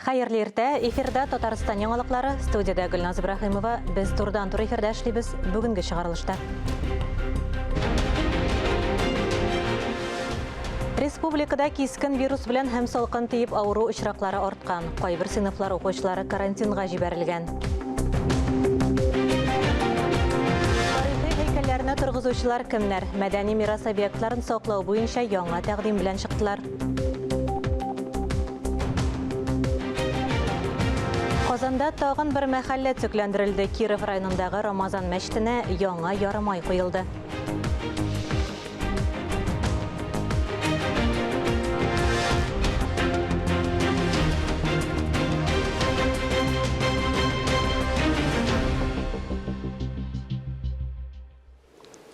Хәерле иртә! Эфирда Татарстан яңалыклары, студиядә Гөлназ Ибраһимова. Без турыдан-туры эфирда эшлибез. Бүгенге чыгарылышта. Республикада кискен вирус белән һәм салкын тиеп авыру очраклары арткан. Кайбер сыйныфлар укучылары карантинга җибәрелгән. Тарихи һәйкәлләрне торгызучылар кемнәр? Мәдәни мирас объектларын саклау буенча яңа тәкъдим белән чыктылар. Казанда тагын бер мәхәллә төзекләндерелде. Киров районындагы Рамазан мәчетенә яңа ярымай куелды.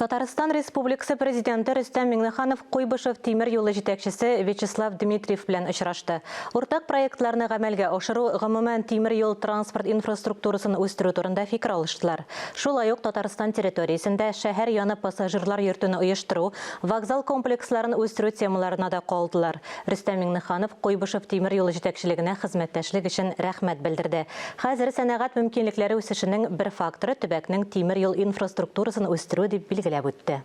Татарстан Республикасы Президенты Рөстәм Миңнеханов Куйбышев тимер юлы җитәкчесе Вячеслав Дмитриев белән очрашты. Уртак проектларны гамәлгә ашыру, гомумән, тимер юл транспорт инфраструктурасын үстерү турында фикер алыштылар. Шулай ук Татарстан территориясендә шәһәр яны пассажирлар йөртүне оештыру, вокзал комплексларын үстерү темаларына да кагылдылар. Рөстәм Миңнеханов Куйбышев тимер юлы җитәкчелегенә хезмәттәшлек өчен рәхмәт белдерде. Хәзер сәнәгать мөмкинлекләре үсешенең бер факторы төбәкнең тимер юл инфраструктурасын үстерү, дип билгеләп үтте.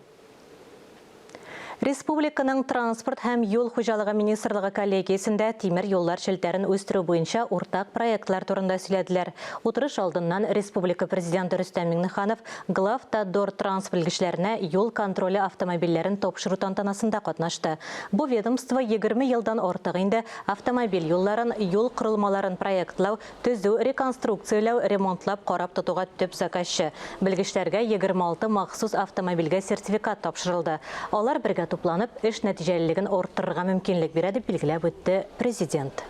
Республиканың Транспорт һәм юл хуҗалыгы министрлыгы коллегиясендә тимер юллар челтәрен үстерү буенча уртак проектлар турында сөйләделәр. Утырыш алдыннан республика Президенты Рөстәм Миңнеханов Главтатдортранс белгечләренә юл контроле автомобильләрен тапшыру тантанасында катнашты. Бу ведомство 20 елдан артык инде автомобиль юлларын, юл корылмаларын проектлау, Төзү, реконструкцияләү, ремонтлап, карап тотуга төп заказчы. Белгечләргә 26 махсус автомобильгә сертификат тапшырылды. Алар бергә тупланып, эш нәтиҗәлелеген арттырырга мөмкинлек бирә, дип билгеләп үтте Президент.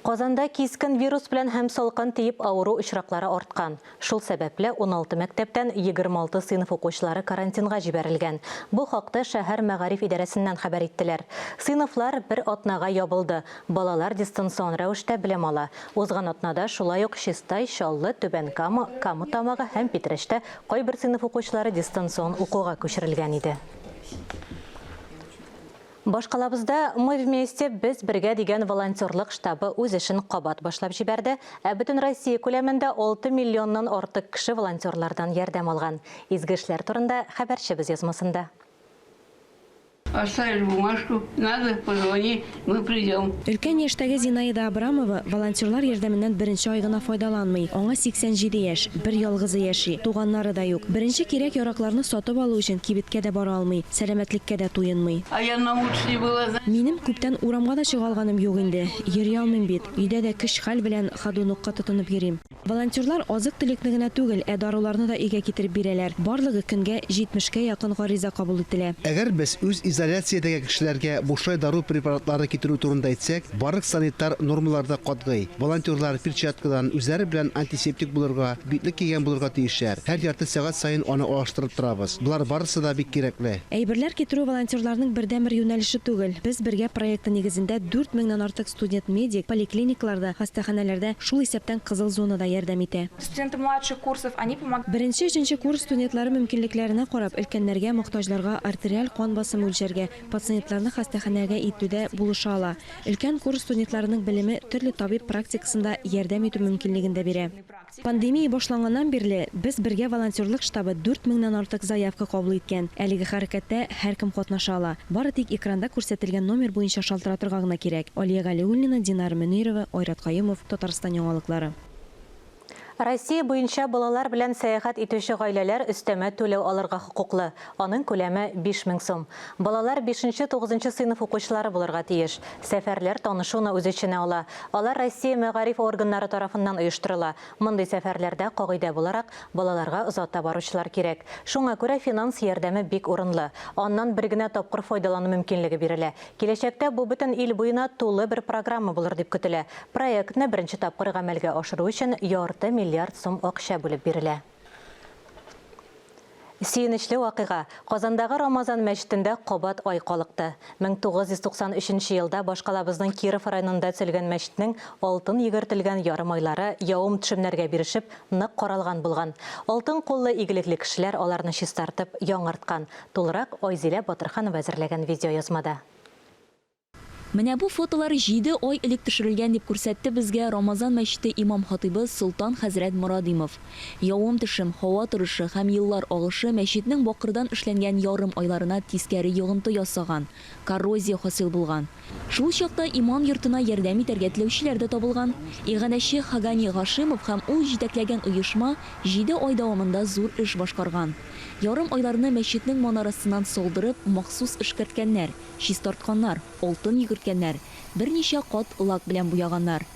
Казанда кискен вирус белән һәм салкын тиеп авыру очраклары арткан. Шул сәбәпле, 16 мәктәптән 26 сыйныф укучылары карантинга җибәрелгән. Бу хакта шәһәр мәгариф идарәсеннән хәбәр иттеләр. Сыйныфлар бер атнага ябылды. Балалар дистанцион рәвештә белем ала. Узган атнада шулай ук Чистай, Чаллы, Түбән Кама, Кама Тамагы һәм Питрәчтә кайбер сыйныф укучылары дистанцион укуга күчерелгән иде. Башкалабызда Мы вместе, Без бергә дигән волонтерлык штабы үз эшен кабат башлап җибәрде, ә бөтен Россия күләмендә 6 миллионнан артык кеше волонтерлардан ярдәм алган. Изге эшләр турында хәбәрчебез язмасында. Оставили бумажку, надо, позвони, мы придем. Өлкән яшьтәге Зинаида Абрамова волонтерлар ярдәменнән беренче ай гына файдаланмый. Аңа 87 яшь, бер ялгызы яши, туганнары да юк. Беренче кирәк-яракларны сатып алу өчен кибеткә дә бара алмый. Сәламәтлеккә дә туенмый. А я на улице была, знаешь. Минем күптән урамга да чыга алганым юк инде. Йөри алмыйм бит. Өйдә дә көч-хәл белән ходунокка тотынып йөрим. Волонтерлар азык-төлекне генә түгел, ә даруларны да өйгә китереп бирәләр. Барлыгы көнгә җитмешкә якын гариза кабул ителә. Әгәр без үз изоляциядәге кешеләргә бушлай дару препаратлары китерү турында әйтсәк, барлык санитар нормалар да катгый. Волонтерлар перчаткадан, үзләре белән антисептик булырга, битлек кигән булырга тиешләр. Һәр ярты сәгать саен аны алыштырып торабыз. Болар барысы да бик кирәкле. Әйберләр китерү волонтерларның бердәнбер юнәлеше түгел. Без бергә проекты нигезендә 4 меңнән артык студент-медик поликлиникаларда, хастаханәләрдә, шул исәптән кызыл зонада ярдәм итә. Студенты младших курсов, они помогают. Беренче-өченче курс студентлары мөмкинлекләренә карап, өлкәннәргә, мохтаҗларга артериаль кан басымы үлчәргә, пациентларны хастаханәгә илтүдә булыша ала. Өлкән курс студентларының белеме төрле табиб практикасында ярдәм итү мөмкинлеген дә бирә. Пандемия башланганнан бирле Без бергә волонтерлык штабы 4 меңнән артык заявка кабул иткән. Әлеге хәрәкәттә һәркем катнаша ала. Бары тик экранда күрсәтелгән номер буенча шалтыратырга гына кирәк. Алия Галиуллина, Динара Мөнирова, Айрат Каюмов, Татарстан яңалыклары. Россия буенча балалар белән сәяхәт итүче гаиләләр өстәмә түләү алырга хокуклы. Аның күләме 5000 сум. Балалар бишенче-тугызынчы сыйныф укучылары булырга тиеш. Сәфәрләр танышуны үз эченә ала. Алар Россия мәгариф органнары тарафыннан оештырыла. Мондый сәфәрләрдә, кагыйдә буларак, балаларга озата баручылар кирәк. Шуңа күрә финанс ярдәме бик урынлы. Аннан бер генә тапкыр файдалану мөмкинлеге бирелә. Киләчәктә бу бөтен ил буена тулы бер программа булыр дип көтелә. Проектны беренче тапкыр гамәлгә ашыру өчен ярты миллиард сум акча бүлеп бирелә. Сөенечле вакыйга, Казандагы Рамазан мәчетендә кабат ай калыкты. 1993 елда башкалабызның Киров районында төзелгән мәчетнең алтын йөгертелгән ярымайлары явым-төшемнәргә бирешеп, нык каралган булган. Алтын куллы игелекле кешеләр аларны чистартып, яңарткан. Тулырак Айзилә Батырханова әзерләгән видеоязмада. Менә бу фотолар җиде ай элек төшерелгән, дип күрсәтте безгә Рамазан мәчете имам-хатыйбы Солтан хәзрәт Морадыймов. Явым-төшем, һава торышы һәм еллар агышы мәчетнең бакырдан эшләнгән ярым айларына тискәре йогынты ясаган, коррозия хасил булган. Шул чакта иман йортына ярдәм итәргә теләүчеләр дә табылган. Иганәче Хагани Гашимов һәм ул җитәкләгән оешма җиде ай дәвамында зур эш башкарган. Ярым айларны мәчетнең манарасыннан салдырып, махсус эшкәрткәннәр. Чистартканнар, алтын йөгерткәннәр, берничә кат лак белән буяганнар.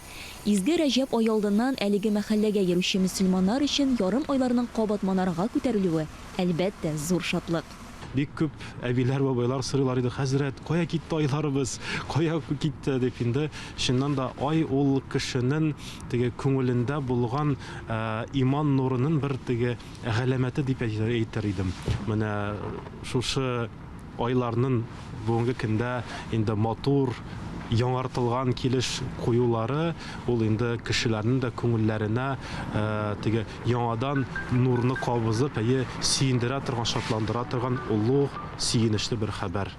Изге Рәҗәб ае алдыннан әлеге мәхәлләгә йөрүче мөселманнар өчен ярым айларның кабат манарага күтәрелүе, әлбәттә, зур шатлык. Бик күп әбиләр, бабайлар сорыйлар иде, хәзрәт, кая китте айларыбыз, кая китте, дип. Инде чыннан да ай ул кешенең теге күңелендә булган иман нурының бер теге галәмәте дип әйтер идем. Менә шушы Айларнын бүгенге көндә инде матур, яңартылган килеш куюлары, ул инде кешеләрнең дә күңелләренә теге яңадан нурны кабызып, әйе, сөендерә торган, шатландыра торган олуг, сөенечле бер хәбәр.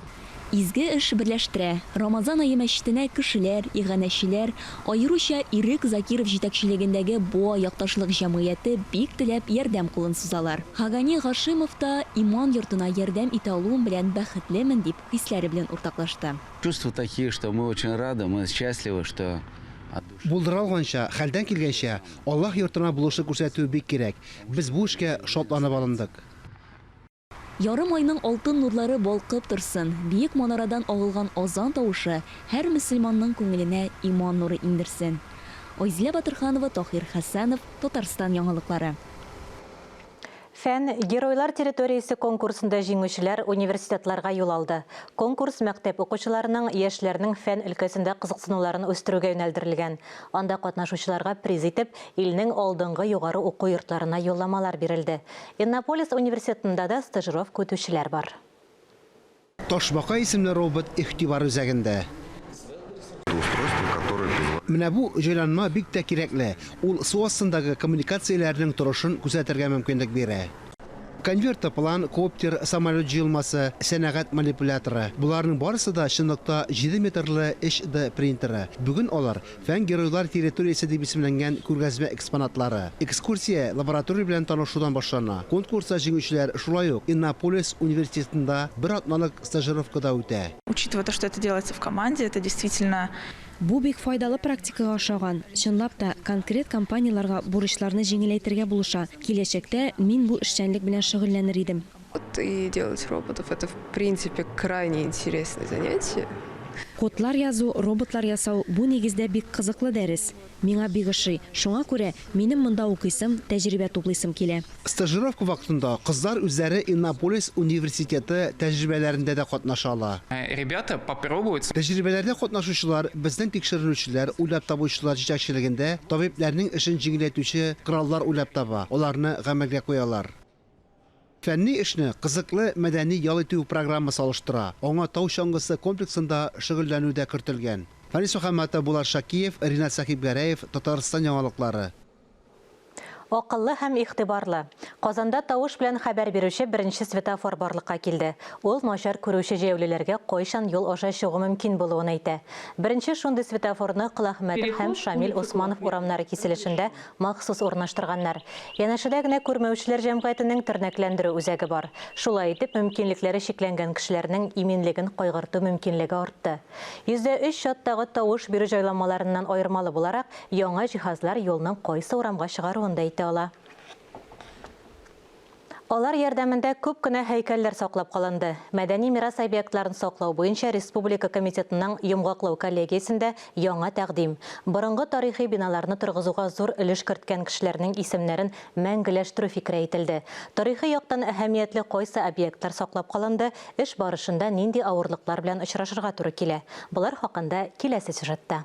Изге эш берләштерә. Рамазан ае мәчетенә кешеләр, иганәчеләр, аеруча Ирек Закиров җитәкчелегендәге Буа якташлык җәмгыяте бик теләп ярдәм кулын сузалар. Хагани Гашимов та иман йортына ярдәм итә алуым белән бәхетлемен, дип хисләре белән уртаклашты. Чувства такие, что мы очень рады, мы счастливы, что от души. Булдыра алганча, хәлдән килгәнчә, Аллаһ йортына булышлык күрсәтү бик кирәк. Без бу эшкә шатланып алындык. Ярым айның алтын нурлары балкып торсын, биек манарадан агылган азан тавышы һәр мөселманның күңеленә иман нуры иңдерсен. Айзилә Батырханова, Таһир Хәсәнов, Татарстан яңалыклары. Фән, геройлар территориясе конкурсында җиңүчеләр университетларга юл алды. Конкурс мәктәп укучыларының, яшьләрнең фән өлкәсендә кызыксынуларын үстерүгә юнәлдерелгән. Анда катнашучыларга приз итеп илнең алдынгы югары уку йортларына юлламалар бирелде. Иннополис университетында да стажировка үтүчеләр бар. Ташбака исемле робот игътибар үзәгендә. Менә бу җайланма бик тә кирәкле, ул су астындагы коммуникацияләрнең торышын күзәтергә мөмкинлек бирә. Конвертоплан, коптер, самолет җыелмасы, сәнәгать манипуляторы, боларның барысы да чынлыкта җиде метрлы HD принтеры. Бүген алар Фән геройлар территориясе дип исемләнгән күргәзмә экспонатлары. Экскурсия лаборатория белән танышудан башлана. Конкурста җиңүчеләр шулай ук Иннополис университетында бер атналык стажировка да үтә. Учитывая то, что это делается в команде, это действительно. Бу бик файдалы практикага ошаган. Чынлап та, конкрет компанияләргә бурычларны җиңеләйтергә булыша. Киләчәктә мин бу эшчәнлек белән шөгыльләнер идем. И делать роботов, это в принципе крайне интересное занятие. Кодлар язу, роботлар ясау, бу нигездә бик кызыклы дәрес. Миңа бик ошый. Шуңа күрә, минем монда укыйсым, тәҗрибә туплыйсым килә. Стажировка вакытында кызлар үзләре Иннополис университеты тәҗрибәләрендә дә катнаша ала. Ребята попробуют. Тәҗрибәләрдә катнашучылар безнең тикшеренүчеләр, уйлап табучылар җитәкчелегендә табибләрнең эшен җиңеләйтүче кораллар уйлап таба, аларны гамәлгә куялар. Фәнни эшне кызыклы мәдәни ял итү программасы алыштыра, аңа тау чаңгысы комплексында шөгыльләнү дә кертелгән. Фәнис Мөхәммәтов, Булат Шакиев, Ринат Сәхибгәрәев, Татарстан яңалыклары. Акыллы һәм игътибарлы. Казанда тавыш белән хәбәр бирүче беренче светофор барлыкка килде. Ул начар күрүче җәяүлеләргә кайчан юл аша чыгу мөмкин булуын әйтә. Беренче шундый светофорны Коләхмәтов һәм Шамил Усманов урамнары киселешендә махсус урнаштырганнар. Янәшәдә генә күрмәүчеләр җәмгыятенең тернәкләндерү үзәге бар. Шулай итеп, мөмкинлекләре чикләнгән кешеләрнең иминлеген кайгырту мөмкинлеге артты. 103 чаттагы тавыш бирү җайланмаларыннан аермалы буларак, яңа җиһазлар юлның кайсы урамга чыгаруын да әйтә ала. Алар ярдәмендә күп кенә һәйкәлләр саклап калынды. Мәдәни мирас объектларын саклау буенча республика комитетының йомгаклау коллегиясендә яңа тәкъдим. Борынгы тарихи биналарны торгызуга зур өлеш керткән кешеләрнең исемнәрен мәңгеләштерү фикере әйтелде. Тарихи яктан әһәмиятле кайсы объектлар саклап калынды, эш барышында нинди авырлыклар белән очрашырга туры килә? Болар хакында киләсе сюжетта.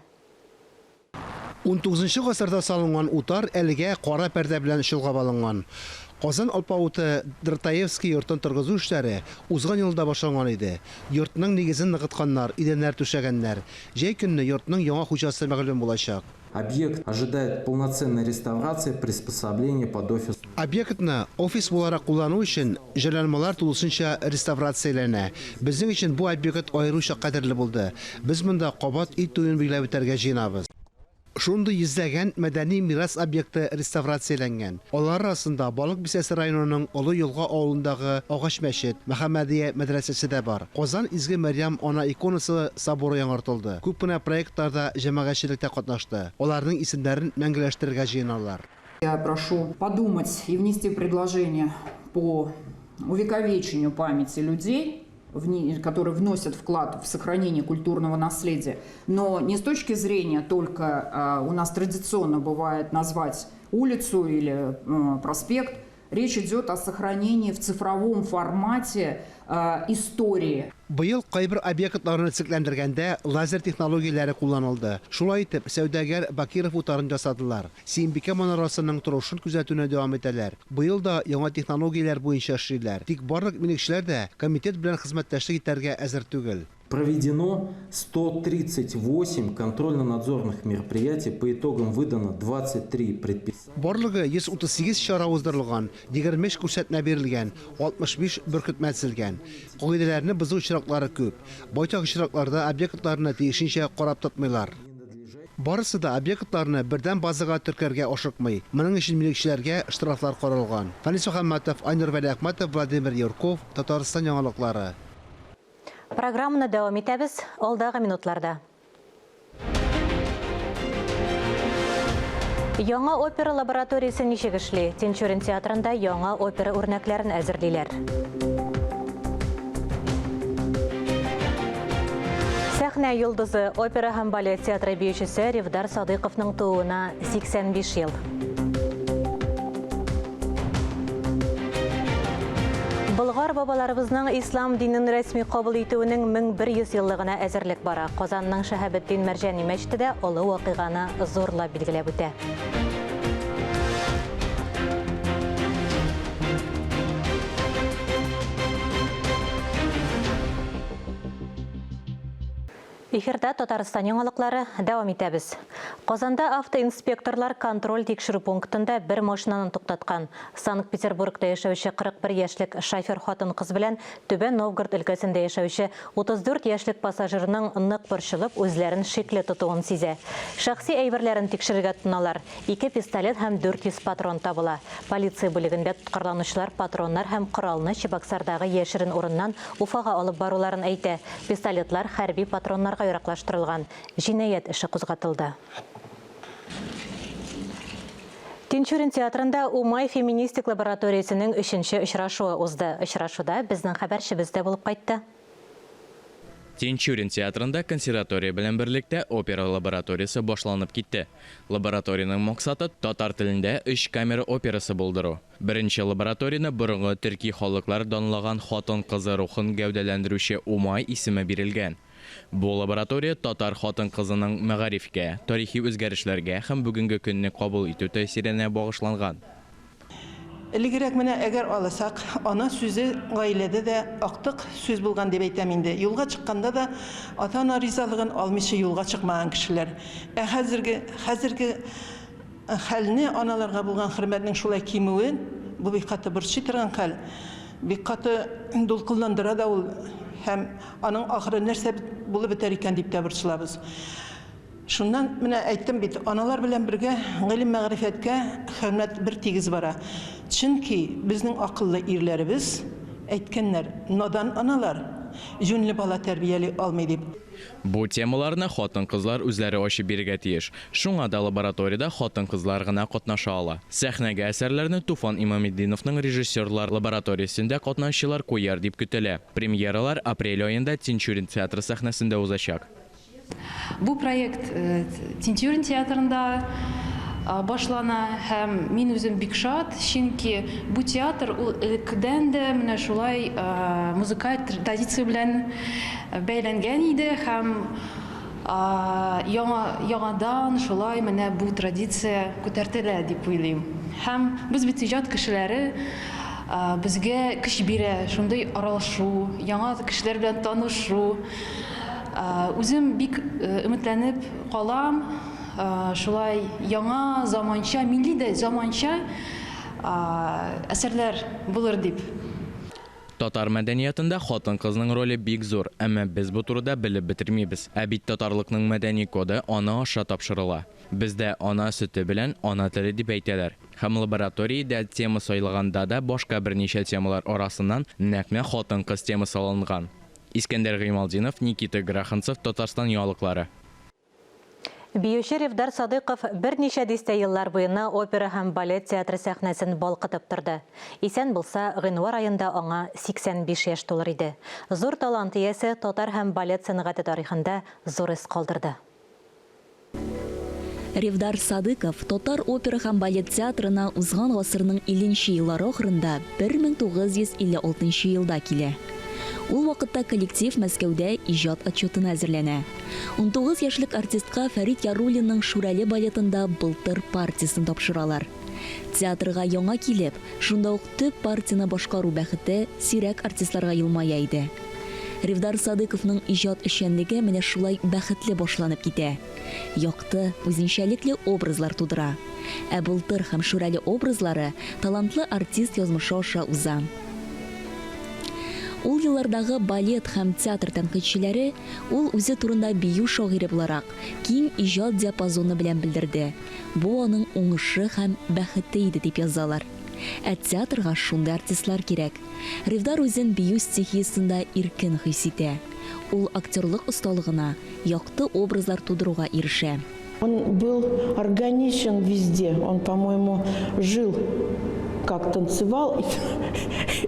Унтугызынчы гасырда салынган утар әлегә кара пәрдә белән чолгап алынган. Казан алпавыты Дратаевский йортын торгызу эшләре узган елда башланган иде. Йортның нигезен ныгытканнар, идәннәр түшәгәннәр. Җәй көнне йортның яңа хуҗасы мәгълүм булачак. Объект ожидает полноценной реставрации, приспособления под офис. Объектны офис буларак куллану өчен җайланмалар тулысынча реставрацияләнә. Безнең өчен бу объект аеруча кадерле булды. Без монда кабат өй туен билгеләп үтәргә җыенабыз. Шундый йөзләгән мәдәни мирас объекты реставрацияләнгән. Алар арасында Балык Бистәсе районының Олы Елга авылындагы агач мәчет, Мөхәммәдия мәдрәсәсе дә бар. Казан Изге Мәрьям Ана иконасы соборы яңартылды. Күп кенә проектларда җәмәгатьчелек тә катнашты. Аларның исемнәрен мәңгеләштерергә җыеналар. Я прошу подумать и внести предложение по увековечению памяти людей, которые вносят вклад в сохранение культурного наследия. Но не с точки зрения только у нас традиционно бывает назвать улицу или проспект. Речь идет о сохранении в цифровом формате истории. Быел кайбер объектларны төзекләндергәндә лазер технологияләре кулланылды. Шулай итеп, сәүдәгәр Бакиров утарын ясадылар. Сөембикә манарасының торышын күзәтүне дәвам итәләр. Быел да яңа технологияләр буенча эшлиләр. Тик барлык милекчеләр дә комитет белән хезмәттәшлек итәргә әзер түгел. Проведено 138 контрольно-надзорных мероприятий, по итогам выдано 23 предписания. Барлыгы 138 чара уздырылган, 25 күрсәтмә бирелгән, 65 беркетмә төзелгән. Кагыйдәләрне бозу очраклары күп. Байтак очракларда объектларны тиешенчә карап тотмыйлар. Барысы да объектларны бердәм базага теркәргә ашыкмый. Моның өчен милекчеләргә штрафлар каралган. Фәнис Мөхәммәтов, Айнур Вәлиәхмәтов, Владимир Юрков, Татарстан яңалыклары. Программаны дәвам итәбез алдагы минутларда. Яңа опера лабораториясе ничек эшли? Тинчурин театрында яңа опера үрнәкләрен әзерлиләр. Сәхнә йолдызы, опера һәм балет театры биючесе Ревдар Садыйковның тууына 85 ел. Болгар бабаларыбызның ислам динен рәсми кабул итүенең 1100 еллыгына әзерлек бара. Казанның Шәһабетдин Мәрҗани мәчете дә олы вакыйганы зурлап билгеләп үтә. Эфирда Татарстан яңалыклары дәвам итәбез. Казанда автоинспекторлар контроль тикшерү пунктында бер машинаны туктаткан. Санкт-Петербургта яшәүче 41 яшьлек шофер хатын-кыз белән Түбән Новгород өлкәсендә яшәүче 34 яшьлек пассажирның нык борчылып үзләрен шикле тотуын сизә. Шәхси әйберләрен тикшерергә тотыналар. 2 пистолет һәм 400 патрон табыла. Полиция бүлегендә тоткарланучылар патроннар һәм коралны Чебоксардагы яшерен урыннан Уфага алып баруларын әйтә. Пистолетлар хәрби патроннарга яраклаштырылган. Җинаять эше кузгатылды. Тинчурин театрында Умай феминистик лабораториясенең 3нче очрашуы узды. Очрашуда безнең хәбәрчебез дә булып кайтты. Тинчурин театрында консерватория белән берлектә опера лабораториясе башланып китте. Лабораториянең максаты татар телендә 3 камера операсы булдыру. Беренче лабораторияне борынгы төрки халыклар данлаган хатын-кызы рухын гәүдәләндерүче Умай исеме бирелгән. Бу лаборатория татар хатын-кызының мәгарифкә, тарихи үзгәрешләргә һәм бүгенге көнне кабул итү тәэсиренә багышланган. Элегрәк менә әгәр алсак, ана сүзе гаиләдә дә актык сүз булган дип әйтәм инде. Юлга чыкканда да ата-ана ризалыгын алмыйча юлга чыкмаган кешеләр. Ә хәзерге хәлне аналарга булган хөрмәтнең шулай кимүен, бу бик каты борчый торган хәл, бик каты дулкынландыра да ул һәм аның ахыры нәрсә булып бетәр икән дип тә борчылабыз. Шуннан менә әйттем бит, аналар белән бергә гыйлем мәгърифәткә хөрмәт бер тигез бара. Чөнки безнең акыллы ирләребез әйткәннәр, надан аналар җүнле бала тәрбияли алмый дип. Бу темаларны хатын-кызлар үзләре ачып бирергә тиеш. Шуңа да лабораторияда хатын-кызлар гына катнаша ала. Сәхнәгә әсәрләрне Туфан Имаметдиновның режиссерлар лабораториясендә катнашучылар куяр дип көтелә. Премьералар апрель аенда Тинчурин театры сәхнәсендә узачак. Бу проект Тинчурин театрында башлана һәм мин үзем бик шат, чөнки бу театр ул элеккедән дә менә шулай музыкаль традиция белән бәйләнгән иде һәм Яңа, яңадан шулай менә бу традиция күтәртелә дип уйлыйм. Һәм без бит иҗат кешеләре, безгә көч бирә шундый аралашу, яңа кешеләр белән танышу. Үзем бик өметләнеп калам, шулай яңа, заманча, милли дә заманча әсәрләр булыр дип. Татар мәдәниятында хатын-кызның роле бик зур, әмма без бу турыда белеп бетермибез. Ә бит татарлыкның мәдәни коды ана аша тапшырыла. Бездә ана сөте белән ана теле дип әйтәләр. Һәм лабораториядә тема сайлаганда да башка берничә темалар арасыннан нәкъ менә хатын-кыз темасы алынган. Искәндәр Гыймалтдинов, Никита Граханцев, Татарстан яңалыклары. Биюче Ревдар Садыйков берничә дистә еллар буена опера һәм балет театры сәхнәсен балкытып торды. Исән булса, гыйнвар аенда аңа 85 яшь тулыр иде. Зур талант иясе татар һәм балет сәнгате тарихында зур эз калдырды. Ревдар Садыков татар опера һәм балет театрына узган гасырның 50 нче еллары ахырында, 1956 нчы елда килә. Ул вакытта коллектив Мәскәүдә иҗат отчетына әзерләнә. 19 яшьлек артистка Фәрит Яруллинның Шүрәле балетында Былтыр партиясен тапшыралар. Театрга яңа килеп, шунда ук төп партияне башкару бәхете сирәк артистларга елмая иде. Ревдар Садыйковның иҗат эшчәнлеге менә шулай бәхетле башланып китә. Якты, үзенчәлекле образлар тудыра. Ә Былтыр һәм Шүрәле образлары талантлы артист язмышы аша уза. Ул еллардагы балет һәм театр тәнкыйтьчеләре Ул үзе турында бию шагыйре буларак, киң иҗат диапазоны белән белдерде, бу аның уңышы һәм бәхете иде, дип язалар. Ә театрга шундый артистлар кирәк. Ревдар үзен бию стихиясендә иркен хис итә. Ул актерлык осталыгына, якты образлар тудыруга ирешә. Он был органичен везде. Он, по-моему, жил, как танцевал,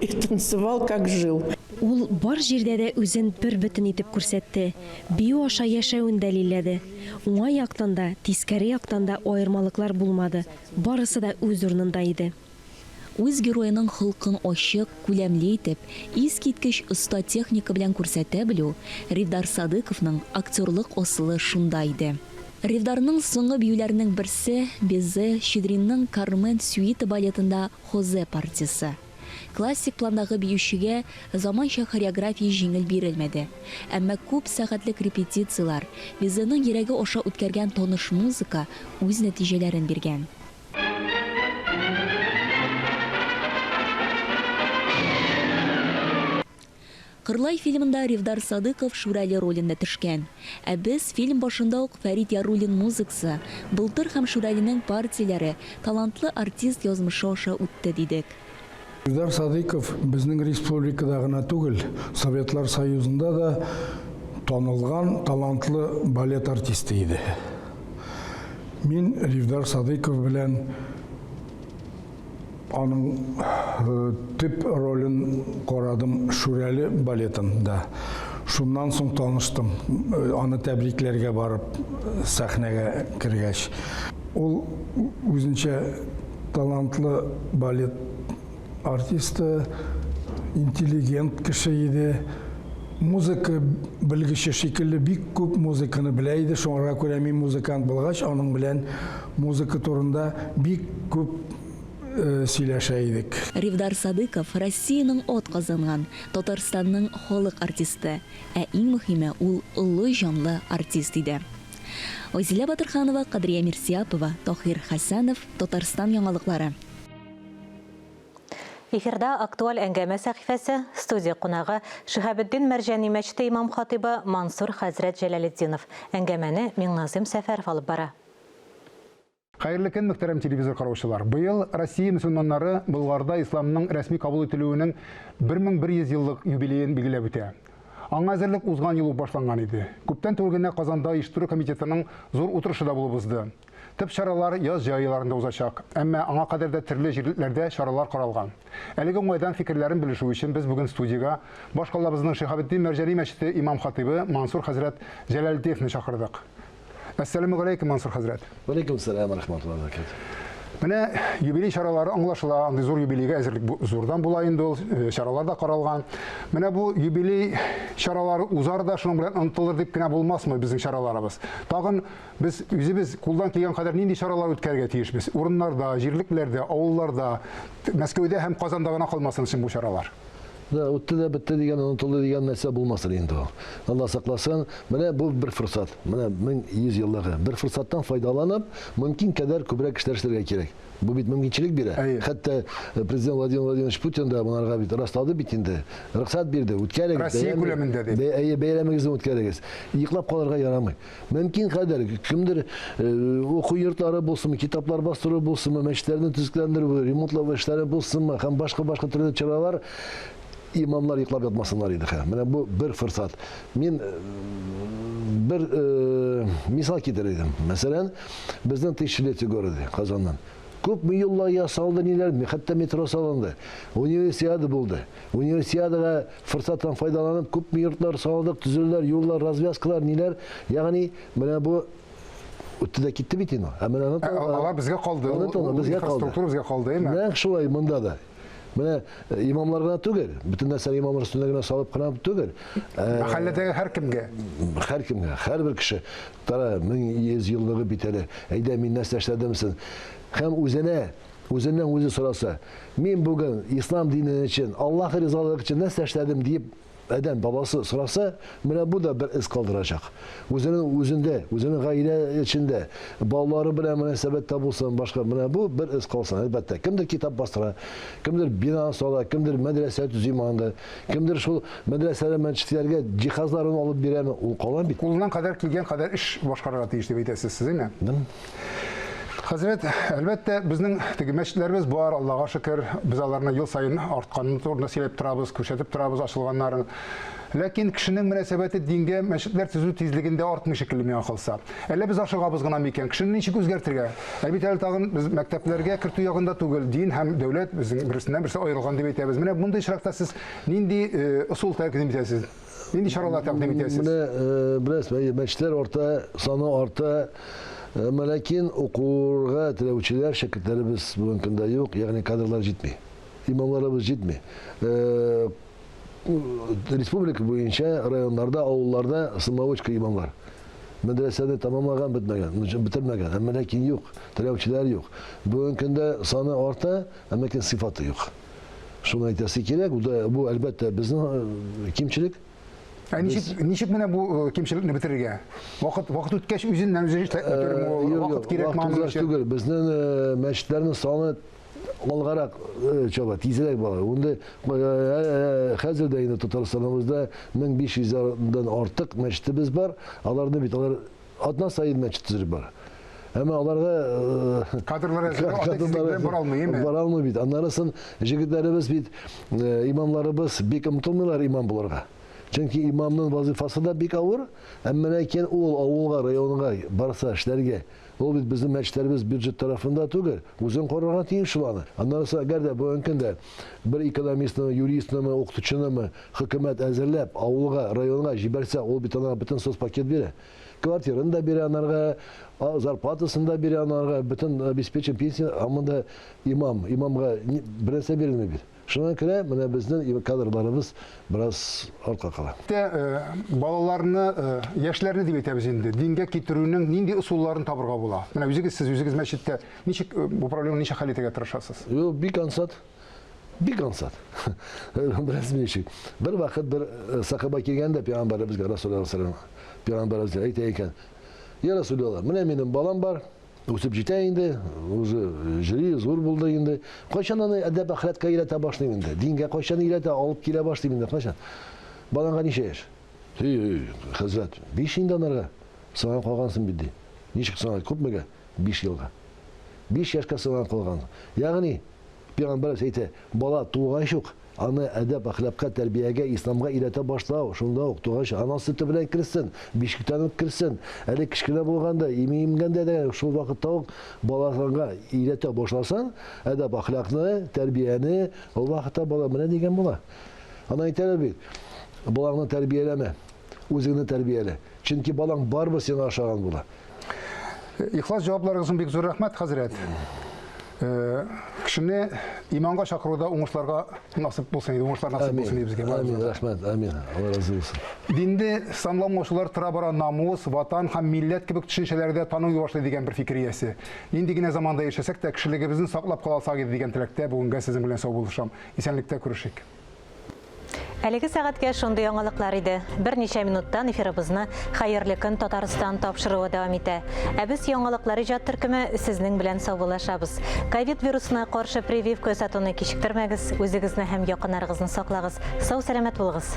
и танцевал, как жил. Ул бар җирдә дә үзен бербөтен итеп күрсәтте, бию аша яшәвен дәлилләде. Уңай яктан да, тискәре яктан да аермалыклар булмады, барысы да үз урынында иде. Үз героеның холкын ачык, күләмле итеп, искиткеч оста техника белән күрсәтә белү, Ревдар Садыковның актерлык асылы шунда иде. Ревдарның соңгы биюләренең берсе, Безе, Щедринның Кармен сюита балетында Хозе партиясе. Классик пландагы биючегә заманча хореография җиңел бирелмәде. Әмма күп сәгатьлек репетицияләр, Безеның йөрәге аша үткәргән таныш музыка үз нәтиҗәләрен биргән. Кырлай фильмында Ревдар Садыков Шүрәле ролендә төшкән. Ә без фильм башында ук Фәрит Яруллин музыкасы, Былтыр һәм Шүрәленең партияләре талантлы артист язмышы аша үтте, дидек. Ревдар Садыйков безнең республикада гына түгел, Советлар Союзында да танылган, талантлы балет артисты иде. Мин Ревдар Садыйков белән Аның төп ролен карадым Шүрәле балетында. Шуннан соң таныштым, аны тәбрикләргә барып сәхнәгә кергәч. Ул үзенчә талантлы балет артисты, интеллигент кеше иде. Музыка белгече шикелле бик күп музыканы белә иде. Шуңарга күрә мин музыкант булгач, аның белән музыка турында бик күп сөйләшә идек. Ревдар Садыков, Россиянең атказанган, Татарстанның халык артисты, ә иң мөһиме, ул олы җанлы артист иде. Айзилә Батырханова, Кадрия Мирсиапова, Таһир Хәсәнов, Татарстан яңалыклары. Эфирда актуаль әңгәмә сәхифәсе, студия кунагы Шиһабетдин Мәрҗани мәчете имам-хатыйбы Мансур хәзрәт Җәләлетдинов. Әңгәмәне Миңназыйм Сәфәров алып бара. Хәерле көн, мөхтәрәм телевизор караучылар. Быел Россия мөселманнары Болгарда исламның рәсми кабул ителүенең 1100 еллык юбилеен билгеләп үтә. Аңа әзерлек узган ел ук башланган иде. Күптән түгел генә Казанда оештыру комитетының зур утырышы да булып узды. Төп чаралар яз-җәй айларында узачак. Әмма аңа кадәр дә төрле җирлекләрдә чаралар каралган. Әлеге уңайдан фикерләрен белешү өчен без бүген студиягә башкалабызның Шиһабетдин Мәрҗани мәчете имам-хатыйбы Мансур хәзрәт Җәләлетдиевны чакырдык. Әссәламүгаләйкүм, Мансур хәзрәт. Вәләйкүм сәлам вә рахматуллаһи вә бәрәкәтүһ. Менә юбилей чаралары аңлашыла, андый зур юбилейга әзерлек зурдан була инде ул, чаралар да каралган. Менә бу юбилей чаралары узар да шуның белән онытылыр дип кенә булмасмы безнең чараларыбыз? Тагын без үзебез кулдан килгән кадәр нинди чаралар үткәрергә тиешбез? Урыннарда, җирлекләрдә, авылларда, Мәскәүдә һәм Казанда гына калмасын өчен бу чаралар. Да, үтте дә бетте дигән, онытылды дигән нәрсә булмасын инде ул. Алла сакласын. Менә бу бер форсат. Менә 1100 еллыгы. Бер форсаттан файдаланып, мөмкин кадәр күбрәк эшләр эшләргә кирәк. Бу бит мөмкинчелек бирә. Хәтта президент Владимир Владимирович Путин да монарга бит раслады бит инде. Рөхсәт бирде, үткәрегез. Россия күләмендә дип. Әйе, бәйрәмегезне үткәрегез. Йоклап калырга ярамый. Мөмкин кадәр, кемдер уку йортлары булсынмы, китаплар бастыру булсынмы, мәчетләрне төзекләндерү, ремонтлау эшләре булсынмы һәм башка-башка төрле чаралар, имамнар йоклап ятмасыннар иде. Менә бу бер форсат. Мин бер мисал китерер идем. Мәсәлән, безнең тысячелетие города Казаннан. Күпме юллар ясалды, ниләр, хәтта метро салынды. Универсиада булды. Универсиадага форсаттан файдаланып, күпме йортлар салдык, төзелделәр, юллар, развязкалар, ниләр. Ягъни, менә бу үтте дә китте бит инде. Ә менә аны Алар безгә калды. Аны безгә калды. Инфраструктура безгә калды, әйме? Нәкъ шулай монда да. Менә имамлар гына түгел, бөтен нәрсәне имамлар өстенә генә салып кына түгел. Мәхәлләдәге һәркемгә. Һәркемгә, һәрбер кеше. Тара, 1100 еллыгы бит әле. Әйдә, мин нәрсә эшләдем соң? Һәм үзенә, үзеннән үзе сораса, мин бүген ислам дине өчен, Аллаһ ризалыгы өчен нәрсә эшләдем диеп, адәм баласы сораса, менә бу да бер эз калдырачак. Үзенең үзендә, үзенең гаилә эчендә, балалары белән мөнәсәбәттә булсын, башка, менә бу бер эз калсын, әлбәттә. Кемдер китап бастыра, кемдер бина сала, кемдер мәдрәсә төзи монда. Кемдер шул мәдрәсәләр, мәчетләргә җиһазларын алып бирәме, ул кала бит. Кулыннан кадәр килгән кадәр эш башкарырга тиеш дип әйтәсез сез, әйме? Хәзрәт, әлбәттә, безнең теге мәчетләребез бар, Аллага шөкер, без аларны ел саен артканын турында сөйләп торабыз, күрсәтеп торабыз ачылганнарын. Ләкин кешенең мөнәсәбәте дингә мәчетләр төзү тизлегендә артмый шикелле миңа калса. Әллә без ашыгабыз гына микән? Кешене ничек үзгәртергә? Ә бит әле тагын без мәктәпләргә кертү ягында түгел, дин һәм дәүләт безнең берсеннән берсе аерылган дип әйтәбез. Менә мондый очракта сез нинди ысул тәкъдим итәсез? Нинди чаралар тәкъдим итәсез? Менә беләсезме, мәчетләр арта, саны арта. Әмма ләкин укырга теләүчеләр, шәкертләребез бүгенге көндә юк, ягъни кадрлар җитми. Имамларыбыз җитми. Республика буенча районнарда, авылларда самоучка имамлар. Мәдрәсәне тәмамлаган бетмәгән, бетермәгән, әмма ләкин юк, теләүчеләр юк. Бүгенге көндә саны арта, әмма ләкин сыйфаты юк. Шуны әйтәсе кирәк, бу, әлбәттә, безнең кимчелек. Ә ничек, ничек менә бу кимчелекне бетерергә? Вакыт, вакыт үткәч үзеннән үзе эшләп бетерүме ул? Вакыт кирәкме аның өчен? Түгел, безнең мәчетләрнең саны алгарак чаба, тизрәк бара. Инде хәзер дә инде Татарстаныбызда 1500 дан артык мәчетебез бар. Аларны бит алар атна саен мәчет төзелеп бара. Әмма аларга кадрлар әзерләү бара алмый, әйме? Бара алмый бит. Аннары соң җегетләребез бит, имамларыбыз бик омтылмыйлар имам булырга. Чөнки имамның вазифасы да бик авыр, әмма ләкин ул авылга, районга барса эшләргә, ул бит безнең мәчетләребез бюджет тарафында түгел, үзең карарга тиеш шул аны. Аннары соң, әгәр дә бүгенге көндә бер экономистнымы, юристнымы, укытучынымы хөкүмәт әзерләп, авылга, районга җибәрсә, ул бит анарга бөтен соцпакет бирә. Квартирын да бирә анарга, зарплатасын да бирә анарга, бөтен обеспечен пенсия, ә монда имам, имамга бернәрсә бирелми бит. Шуңа күрә менә безнең кадрларыбыз бераз артка кала. Тә балаларны, яшьләрне дип әйтәбез инде, дингә китерүнең нинди ысулларын табырга була? Менә үзегез, сез үзегез мәчеттә ничек бу проблеманы ничек хәл итәргә тырышасыз? Юк, бик ансат. Бик ансат. Беләсезме ничек? Бер вакыт бер сахаба килгән дә пәйгамбәребезгә, Расулуллаһ саллаллаһу пәйгамбәребезгә әйтә икән: "Я Расулуллаһ, менә минем балам бар, үсеп җитә инде, уже җөри, зур булды инде. Кайчан аны әдәп әхлакка өйрәтә башлыйм инде? Дингә кайчан өйрәтә, алып килә башлыйм инде, кайчан? Балаңа ничә яшь? Һи, хәзрәт, 5 инде анарга. Соңга калгансың бит, ди. Ничек соңга? Күпмегә? 5 елга. 5 яшькә соңга калган. Ягъни, пәйгамбәребез әйтә, бала тугач ук аны әдәп әхлакка, тәрбиягә, исламга өйрәтә башлау, шунда ук тугач, ана сөте белән керсен, бишектән үк керсен. Әле кечкенә булганда, ими имгәндә дә шул вакытта ук баласына өйрәтә башласаң, әдәп әхлакны, тәрбияне, ул вакытта бала менә дигән була. Ана әйтәләр бит, балаңны тәрбияләмә, үзеңне тәрбиялә. Чөнки балаң барыбер сиңа ошаган була. Ихлас җавапларыгыз өчен бик зур рәхмәт, хәзрәт. Э, кешене иманга чакыруда уңышларга насыйп булсын иде, уңышлар насыйп булсын иде безгә. Амин, рәхмәт, амин. Алла разый булсын. Динде санламаучылар тора-бара намус, ватан һәм милләт кебек төшенчәләрдә тану башлый дигән бер фикер иясе. Нинди генә заманда яшәсәк тә, кешелегебезне саклап кала алсак иде дигән теләктә бүгенгә сезнең белән саубуллашам. Исәнлектә күрешик. Әлеге сәгатькә шундый яңалыклар иде. Берничә минуттан эфирыбызны Хәерле көн Татарстан тапшыруы дәвам итә. Ә без яңалыклар иҗат төркеме сезнең белән саубуллашабыз. Ковид вирусына каршы прививка ясатуны кичектермәгез, үзегезне һәм якыннарыгызны саклагыз. Сау-сәламәт булыгыз.